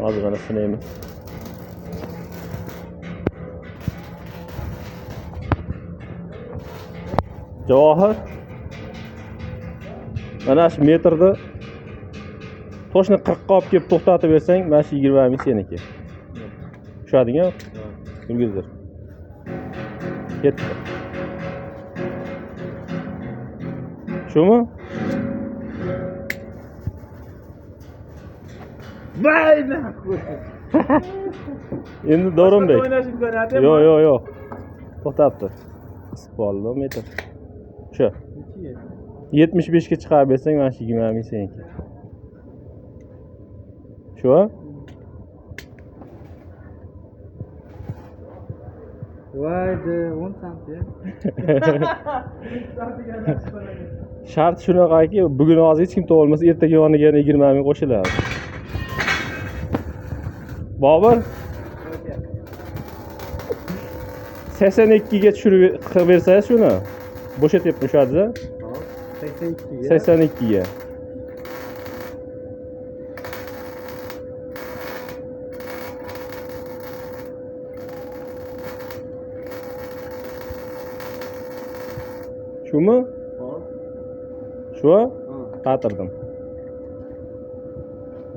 Hozir mana sinaymiz. Javohir, mana shu metrni to'shni 40 ga olib kelib to'xtatib bersang, mana shu 20 ming seniki. Tushadigan yurgizdir. Ketdi. Shumi? Endi Davronbek. O'ynash imkoniyati Yo'q, yo'q, yo'q. To'xtab tur. Qisib qoldi metr. Shu. 75 ga chiqarib bersang, mana shu 20 ming seniki. Shu? Voy de 10 santim. Shart shunaqaki, bugun hozir hech kim topolmasa, ertaga yoniga yana 20 ming qo'shiladi. Bobur 82 ga tushirib qilib bersangiz shuni. Bo'shatyapman shu yerda. 82 ga. 82 ga. Shumi? Hop. Shu? Qatirdim.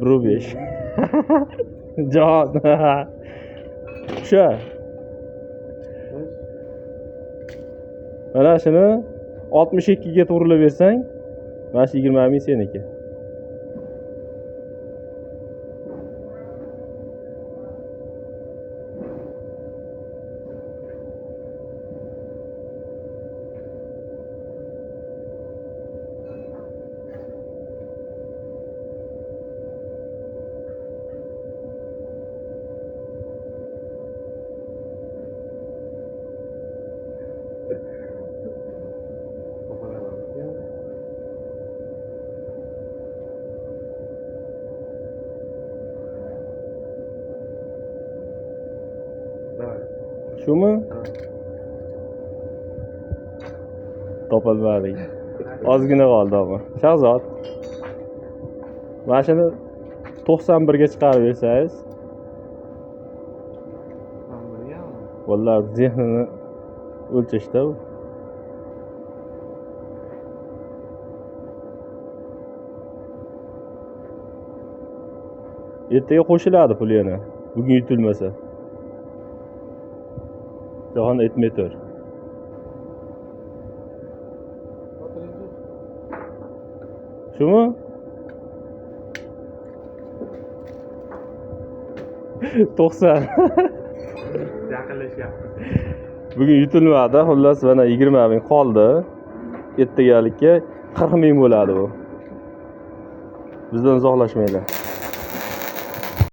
1.5. Jon. Shu. Mana shuni 62 ga to'g'rilab bersang, mana shu 20 ming seniki. Shumi? Topolmadik. Ozgina qoldi ammo. Shahzod. Mana shuni 91 ga chiqarib bersangiz, vallahi zehnini o'lchashda bu. Ertaga qo'shiladi pul yana. Bugun yutilmasa. Jahon aytmay tur. Shumi? 90. Yaqinlashyapti. Bugun yutilmadi. Xullas mana 20 ming qoldi. Ertagalikka 40 ming bo'ladi bu. Bizdan uzoqlashmanglar.